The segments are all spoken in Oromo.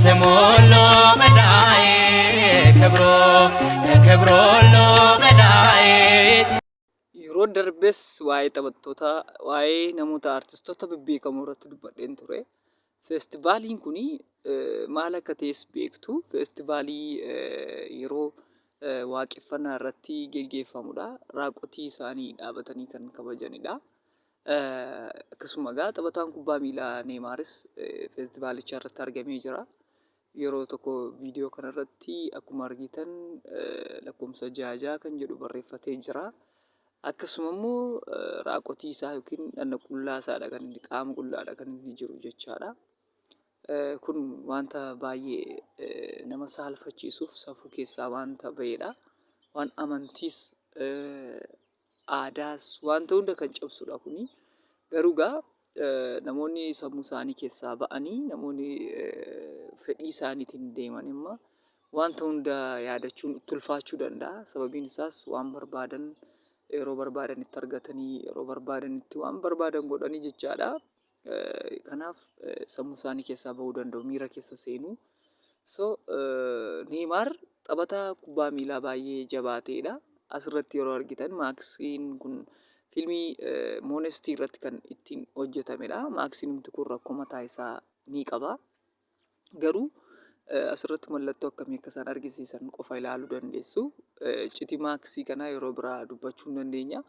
ከስሙ ሁሉ በላይ ክብሩ ከክብሩ ሁሉ በላይ። Yeroo darbes waa'ee taphattoota, waa'ee namoota artistoota bebbeekamoo irratti dubbadheen ture. Feestivaaliin kun maal akka ta'es beektu. Feestivaalii yeroo waaqeffannaa irratti geggeeffamudha. Raaqotii isaanii dhaabatanii kan kabajanidha. Akkasuma egaa taphataan kubbaa miilaa Neemaaris feestivaalicha irratti argamee jira. Yeroo tokko viidiyoo kanarratti akkuma argitan lakkoofsa ja'a ja'a kan jedhu barreeffatee jira. Akkasuma immoo raaqotii isaa yookiin dhagna qullaa isaadha kan inni qaama qullaadha kan inni jiru jechaadha. Kun wanta baay'ee nama saalfachiisuuf safuu keessaa wanta ba'edha. Waan amantiis aadaas wanta hunda kan cabsudha kuni. Garuu egaa namoonni sammuu isaanii keessaa ba'anii namoonni fedhii isaaniitiin deeman immoo wanta hunda yaadachuun itti ulfaachuu danda'a. Sababiin isaas waan barbaadan yeroo barbaadanitti argatanii yeroo barbaadanitti waan barbaadan godhanii jechaadha. Kanaaf sammuu isaanii keessaa ba'uu danda'u, miira keessa seenuu. So Neeymaar taphataa kubbaa miilaa baay'ee jabaa ta'edha. Asirratti yeroo argitan maaksiin kun fiilmii Moonestii irratti kan ittiin hojjetamedha. Maaksiin kun rakkoo mataa isaa ni qaba. Garuu asirratti mallattoo akkamii akka isaan argisiisan qofa ilaaluu dandeessu. Iccitii maaksii kanaa yeroo biraa dubbachuu hin dandeenya.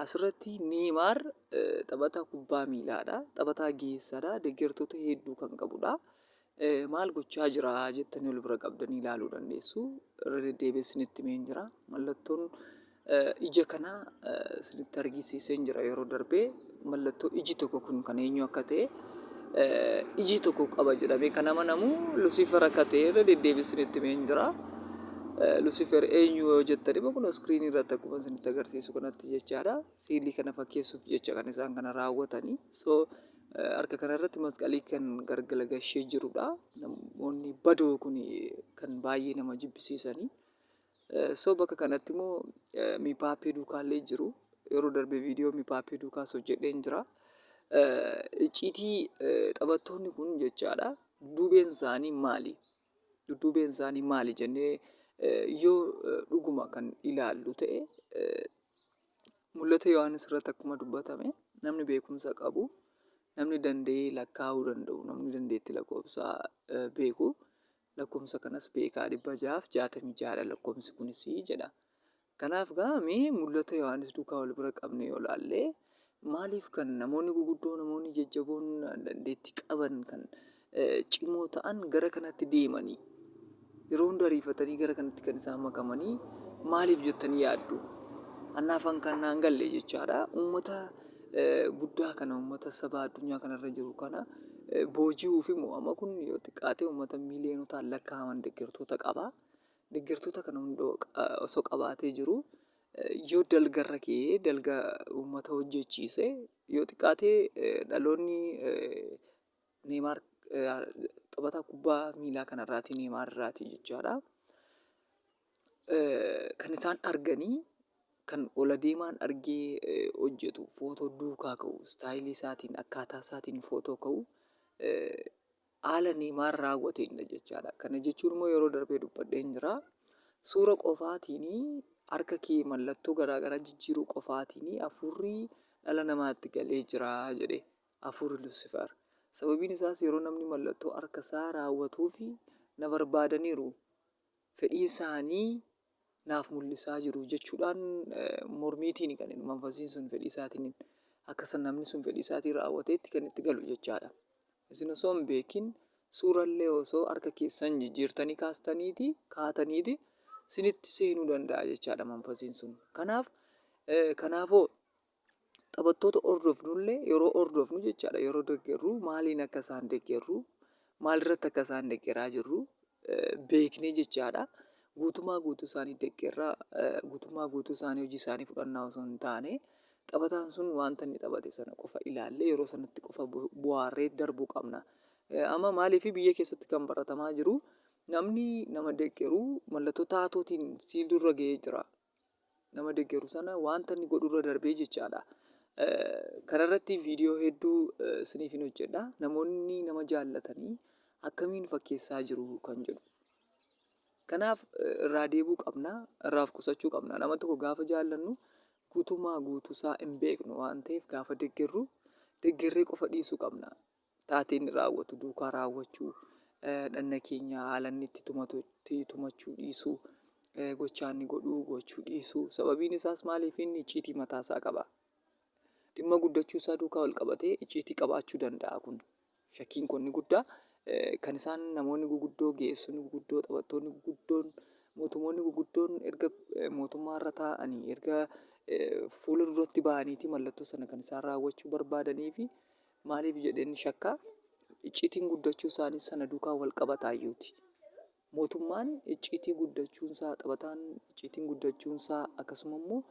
Asirratti Neeymaar taphataa kubbaa miilaadha. Taphataa geessaadha. Deeggartoota hedduu kan qabudha. Maal gochaa jira jettanii ol bira qabdanii ilaaluu dandeessu. Irra deddeebi'ee isinitti himeen jira. Mallattoon ija kanaa isinitti argisiiseen jira yeroo darbee. Mallattoo iji tokko kun kan eenyu akka ta'e iji tokko qaba jedhamee kan amanamu Lusiifar akka ta'e irra deddeebi'ee isinitti himeen jira. Lusiifar eenyu yoo jettan immoo kun iskiriinii irratti akkuma isinitti agarsiisu kanatti jechaadha. Siilii kana fakkeessuuf jecha kan isaan kana raawwatanii. So harka kanarratti masqalii kan gargalagashee jirudha. Namoonni badoo kun kan baay'ee nama jibbisiisanii. So bakka kanatti immoo Mipaappee duukaallee jiru. Yeroo darbe viidiyoo Mipaappee duukaas hojjedheen jira. Icciitii taphattoonni kun jechaadha. Dudduubeen isaanii maali? Dudduubeen isaanii maali jennee yoo dhuguma kan ilaallu ta'e, Mul'ata Yohaannis irratti akkuma dubbatame, namni beekumsa qabu, namni danda'ee lakkaa'uu danda'u, namni dandeettii lakkoofsaa beeku, lakkoofsa kanas beekaa, 666dha lakkoofsi kunis jedha. Kanaaf gaa mee Mul'ata Yohaannis duukaa wal bira qabne yoo ilaalle, maaliif kan namoonni guguddoo, namoonni jajjaboon dandeettii qaban, kan cimoo ta'an gara kanatti deemanii yeroo hunda ariifatanii gara kanatti kan isaan makamanii maaliif jettanii yaaddu? Annaafan kan naan galle jechaadha. Uummata guddaa kana, uummata saba addunyaa kanarra jiru kana booji'uuf immoo amma kun yoo xiqqaate uummata miiliyonotaan lakkaa'aman deeggartoota qaba. Deeggartoota kana hunda osoo qabaatee jiru yoo dalgarra ka'ee dalga uummata hojjechiise, yoo xiqqaate dhaloonni Neemaar taphataa kubbaa miilaa kanarraati, Neemaar irraati jechaadha. Kan isaan arganii kan ol adeemaan argee hojjetu, footoo duukaa ka'u, istaayilii isaatiin, akkaataa isaatiin footoo ka'u haala Neemaar raawwateenidha jechaadha. Kana jechuun immoo yeroo darbee dubbadheen jira. Suura qofaatiin, harka kee mallattoo garaagaraa jijjiiruu qofaatiin hafuurri dhala namaatti galee jira jedhe hafuurri Lusifer. Sababiin isaas yeroo namni mallattoo harka isaa raawwatuufi na barbaadaniiru, fedhii isaanii naaf mul'isaa jiru jechuudhaan mormiitiin kan inni manfasiin sun fedhii isaatiin akka namni sun fedhii isaatiin raawwateetti kan itti galu jechaadha. Isin osoo hin beekin suurallee osoo harka keessan jijjiirtanii kaastaniiti kaataniiti sinitti seenuu danda'a jechaadha manfasiin sun. Kanaaf kanaafoo taphattoota hordofnullee yeroo hordofnu jechaadha, yeroo deeggarru maaliin akka isaan deeggarru, maalirratti akka isaan deeggaraa jirru beeknee jechaadha. Guutummaa guutuu isaanii deeggarraa, guutummaa guutuu isaanii hojii isaanii fudhannaa osoo hin taane, taphataan sun wanta inni taphate sana qofa ilaallee yeroo sanatti qofa bu'aarree darbuu qabna. Amma maaliif biyya keessatti kan baratamaa jiru, namni nama deeggaru mallattoo taatootiin siildurra ga'ee jira. Nama deeggaru sana wanta inni godhurra darbee jechaadha. Kanarratti viidiyoo hedduu isiniif hin hojjedha. Namoonni nama jaallatanii Akkamiin fakkeessaa jiru kan jedhu. Kanaaf irraa deebuu qabna, irraa of qusachuu qabna. Nama tokko gaafa jaallannu guutummaa guutuusaa hin beeknu waan ta'eef gaafa deggerru deggerree qofa dhiisuu qabna. Taatee inni raawwatu duukaa raawwachuu, dhanna keenya haala inni itti tumatutti tumachuu dhiisuu, gochaa inni godhu gochuu dhiisuu. Sababiin isaas maaliif inni icciitii mataasaa qaba. Dhimma guddachuu isaa duukaa wal qabatee icciitii qabaachuu danda'a kun. Shakkiin kun inni guddaa kan isaan namoonni guguddoo, ga'eessonni guguddoo, taphattoonni guguddoon, mootummoonni guguddoon erga mootummaa irra taa'anii erga fuula duratti ba'aniitii mallattoo sana kan isaan raawwachuu barbaadanii fi maaliif jedheen shakka icciitiin guddachuu isaanii sana duukaa wal qabataayyuuti. Mootummaan icciitii guddachuunsaa, taphataan icciitiin guddachuunsaa akkasuma immoo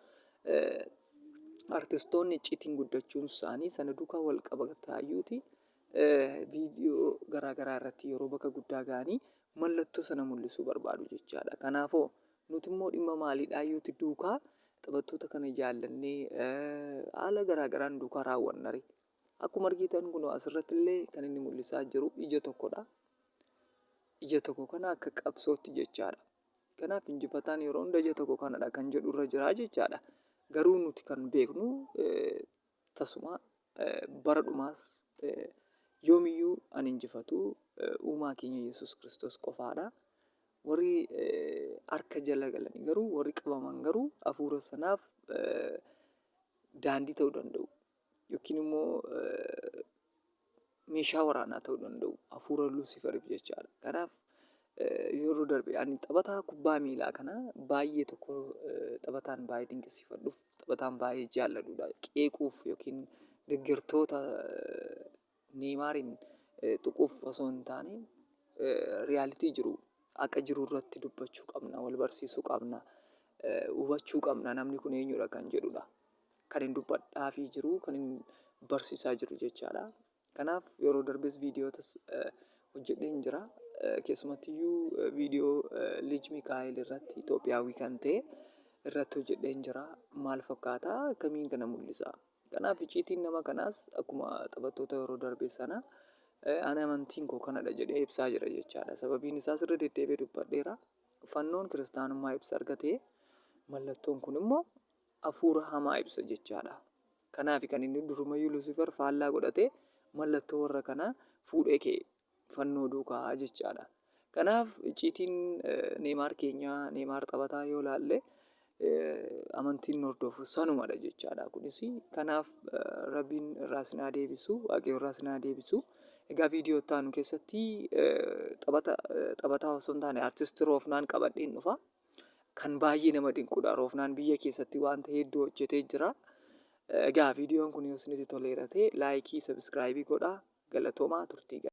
artistoonni icciitiin guddachuun isaanii sana duukaa wal qabataayyuuti viidiyoo garaa garaa irratti yeroo bakka guddaa ga'anii mallattoo sana mul'isuu barbaadu jechaadha. Kanaafoo nuti immoo dhimma maaliidhaayyuuti duukaa taphattoota kana jaallannee haala garaa garaan duukaa raawwannare. Akkuma argitan kunoo asirratti illee kan inni mul'isaa jiru ija tokkodha. Ija tokko kana akka qabsootti jechaadha. Kanaaf injifataan yeroo hunda ija tokko kanadha kan jedhu irra jira jechaadha. Garuu nuti kan beeknu tasuma bara dhumaas yoomiyyuu an injifatu uumaa keenya Yesuus Kiristoos qofaadha. Warri harka jala galanii garuu warri qabaman garuu hafuura sanaaf daandii ta'uu danda'u. Yookiin immoo meeshaa waraanaa ta'uu danda'u hafuura Luusiferiif jechaadha. Kanaaf yeroo darbe ani taphataa kubbaa miilaa kana baay'ee tokko taphataan baay'ee dinqisiifadhuuf taphataan baay'ee jaalladhudha. Qeequuf yookiin deeggartoota Neeymaariin tuquuf osoo hin taane riyaalitii jiru haqa jiru irratti dubbachuu qabna, wal barsiisuu qabna, hubachuu qabna namni kun eenyudha kan jedhudha. Kan hin dubbadhaafii jiru, kan hin barsiisaa jiru jechaadha. Kanaaf yeroo darbes viidiyootas hojjedheen jira. Keessumattiyyuu viidiyoo Lij Mikaa'el irratti Itoophiyaawii kan ta'e irratti hojjedheen jira. Maal fakkaata? Akkamiin kana mul'isa? Kanaaf icciitiin nama kanaas akkuma taphattoota yeroo darbee sana ani amantiin koo kanadha jedhee ibsaa jira jechaadha. Sababiin isaas irra deddeebi'ee dubbadheera. Fannoon kiristaanummaa ibsa argatee mallattoon kun immoo hafuura hamaa ibsa jechaadha. Kanaaf kan inni durumayyuu Lusifer faallaa godhatee mallattoo warra kanaa fuudhee ka'e fannoo duukaa jechaadha. Kanaaf icciitiin Neemaar keenyaa Neemaar taphataa yoo ilaalle amantiin hordofu sanumadha jechaadha. Kunis kanaaf rabbiin irraa isin haa deebisu waaqayyo irraa isin haa deebisu. Egaa viidiyoo itti aanu keessatti taphataa osoo hin taane artisti Roofnaan qabadheen dhufa. Kan baay'ee nama dinqudha. Roofnaan biyya keessatti wanta hedduu hojjetee jira. Egaa viidiyoon kun yoo isinitti toleera ta'e laayikii, sabiskiraayibii godhaa. Galatoomaa turtii gaarii.